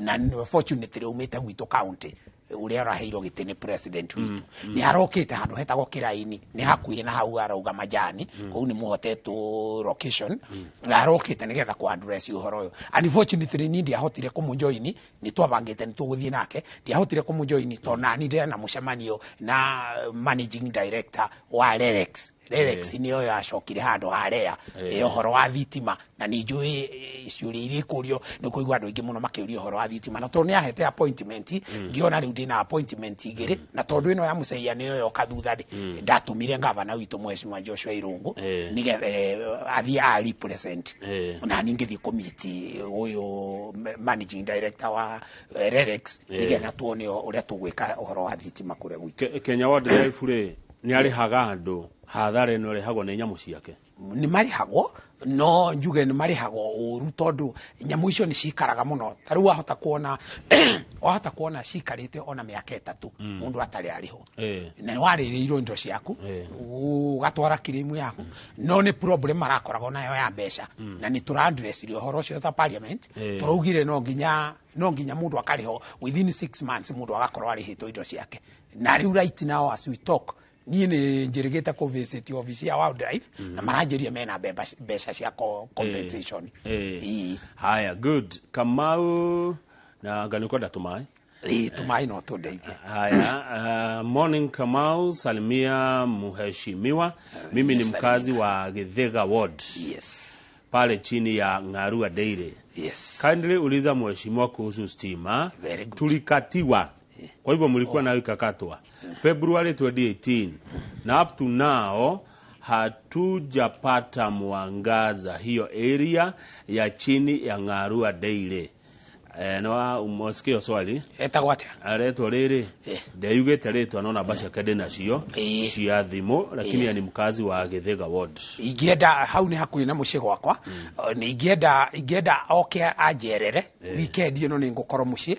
na fortunately umĩte gwitũ county, ũrĩa ũraheirwo gĩtĩ nĩ president witũ. Nĩ arokĩte handũ hetagwo Kĩraini, nĩ hakuhĩ na hau arauga Majani, kũu nĩ mũhotetwo location, na arokĩte nĩgetha kũ address ũhoro ũyũ. Unfortunately niĩ ndiahotire kũmũjoini. Nĩ twabangĩte nĩ tũgũthiĩ nake, ndiahotire kũmũjoini tondũ nani ndĩrĩ na mũcemanio na managing director wa Relex. Relex nĩyo yacokire handũ ha REA ũhoro wa thitima, na nĩ njũĩ ciũria iria ikũrio, nĩ kũigua andũ aingĩ mũno makĩũria ũhoro wa thitima. Na tondũ nĩ ahete appointment, ngĩona rĩu ndĩna appointment igĩrĩ, na tondũ ĩno ya Musaia nĩyo yoka thutha rĩ, ndatũmire gavana witũ Mheshimiwa Joshua Irungu nĩgetha athiĩ a represent, na niĩ ngĩthiĩ kũmiti ũyũ managing director wa Relex, nĩgetha tuone ũrĩa tũgwĩka ũhoro wa thitima kũrĩa gwitũ. Kenya Wildlife rĩ, nĩ arĩhaga andũ hathara ĩno ĩrehagwo nĩ nyamũ ciake? Nĩ marĩhagwo, no njuge nĩ marĩhagwo ũru, tondũ nyamũ icio nĩ cikaraga mũno. Ta rĩu wahota kuona cikarĩte ona mĩaka 3 mũndũ atarĩ arĩhwo, na nĩ warĩrĩirwo indo ciaku, ũgatwara kirimu yaku, no nĩ problem marakoragwo nayo ya mbeca. Na nĩ tũra-addressire ũhoro ũcio ta parliament. Tũraugire no nginya mũndũ akarĩhwo within 6 months, mũndũ agakorwo arĩhĩtwo indo ciake. Na rĩu right now as we talk, Niĩ nĩ njĩrĩgĩte kũ visit office ya wildlife na maranjĩria mena mbeca cia compensation. Ĩĩ. Haya, good. Kamau na ngani kwenda tũmaĩ. Ĩĩ, tũmaĩ no tũndeithie. Haya, morning Kamau, salimia mheshimiwa. Mimi ni mkazi wa Githiga Ward. Yes. Pale chini ya Ng'arua Dairy. Yes. Kindly uliza mheshimiwa kuhusu stima. Very good. Tulikatiwa. Kwa hivyo mlikuwa nayo ikakatwa February 2018 na up to now hatujapata mwangaza hiyo area ya chini ya Ng'arua Dairy. No umosikia swali Etagwo atĩa? Aretwo rĩrĩ, ndeyugĩte rĩtwa no namba ciake ndĩ nacio cia thimũ, lakini ni mkazi wa Githiga Ward. Ingĩenda hau nĩ hakuhĩ na mũciĩ gwakwa. Nĩ ingĩenda oke anjerere weekend ĩno, nĩ ngũkorwo mũciĩ.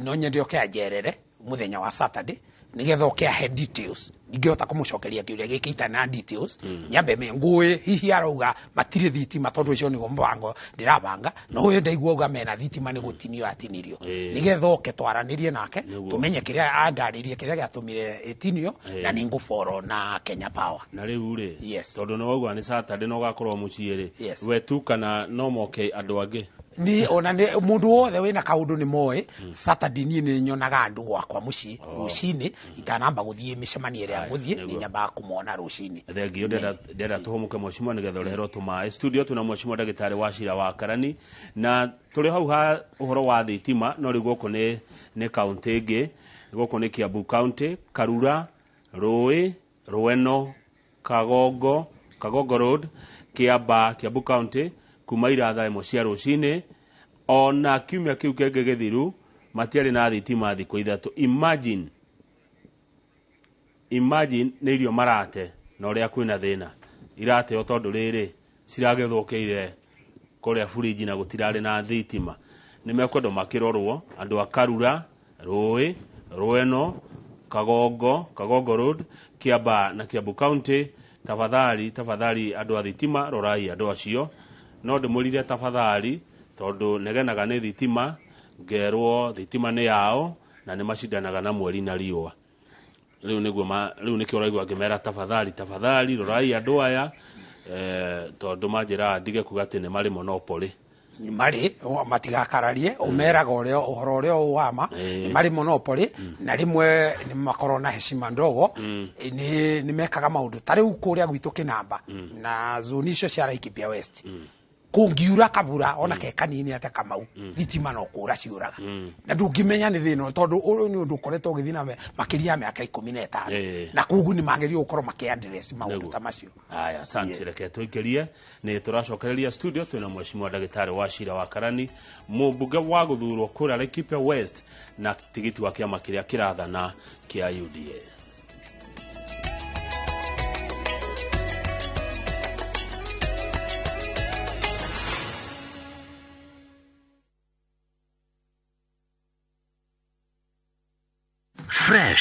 No nyende oke anjerere mũthenya wa Saturday nigetha oke ahe details. Ndingĩhota kũmũcokeria kĩũria gĩkĩ itarĩ na details. Nyambe me ngũĩ hihi arauga matirĩ thitima, tondũ ũcio nĩguo mũbango ndĩrabanga, no ũyũ ndaigua auga mena thitima nĩ gũtinio atinirio, nigetha oke twaranĩrie nake, tũmenye kĩrĩa andarĩrie kĩrĩa gĩatũmire ĩtinio, na nĩ ngũboro na Kenya Power. Na rĩu rĩ, Yes. tondũ nĩ wauga nĩ Saturday no ũgakorwo mũciĩ rĩ, Yes. we tu kana no moke andũ angĩ? Ni ona nĩ mũndũ wothe wĩna kaũndũ nĩ moĩ Saturday niĩ nĩ nyonaga andũ gwakwa mũciĩ rũcinĩ itanamba gũthiĩ mĩcemanio ĩrĩa ngũthiĩ, nĩ nyambaga kũmona rũcinĩ. Thengio, ndĩrenda tũhũmũke mheshimiwa nĩgetha ũreherwo tũmaĩ studio. Twĩna mheshimiwa ndagĩtarĩ wa cira wa Karani na tũrĩ hau ha ũhoro wa thitima, no rĩu gũkũ nĩ kaũntĩ ĩngĩ, gũkũ nĩ Kiambu County, Karura, Rũĩ, Rweno, Kagongo, Kagongo Road, Kiamba, Kiambu County, kuma ira thaa 1 cia rũcinĩ ona kiumia kĩu kĩngĩ gĩthiru matiarĩ na thitima thikũ 3. Imagine nĩ irio marate na ũrĩa kwĩna thĩna irateo tondũ rĩrĩ ciragĩthũkĩire kũrĩa buriji na gũtirarĩ na thitima. Nĩ mekwendwo makĩrorwo andũ a Karura, Rũĩ, Rweno, Kagongo, Kagongo Road, Kiamba na Kiambu County. Tafadhali, tafadhali andũ a thitima rorai andũ acio. No ndĩmũrire tafadhali tondũ negenaga nĩ thitima, ngerwo thitima nĩ yao na nĩ macindanaga na mweri na riũa. Rĩu nĩguo rĩu nĩkĩo ũraigua ngĩmera tafadhali, tafadhali rorai andũ aya, tondũ manjĩraga ndige kuga atĩ nĩ marĩ monopoly. Marĩ matigakararie, ũmeraga ũrĩa ũhoro ũrĩa wama, marĩ monopoly na rĩmwe nĩ makorwo na heshima ndogo, nĩ mekaga maũndũ ta rĩu kũrĩa gwitũ Kĩnamba na zoni icio cia Laikipia West, kũngiura kabura ona ke kanini ate Kamau, thitima no kũra ciũraga na ndũngĩmenya nĩ thĩna, tondũ ũyũ nĩ ũndũ ũkoretwo ũgĩthiĩ na makĩria ya mĩaka 15, na koguo nĩ magĩrĩirwo gũkorwo makĩ address maũndũ ta macio. Haya, asante. Reke tũingĩrie, nĩ tũracokereria studio twĩna mheshimiwa ndagĩtarĩ wa cira wa Karani, mũmbunge wa gũthurwo kũrĩa Laikipia West na tigiti wa kĩama kĩrĩa kĩrathana kĩa UDA. Fresh.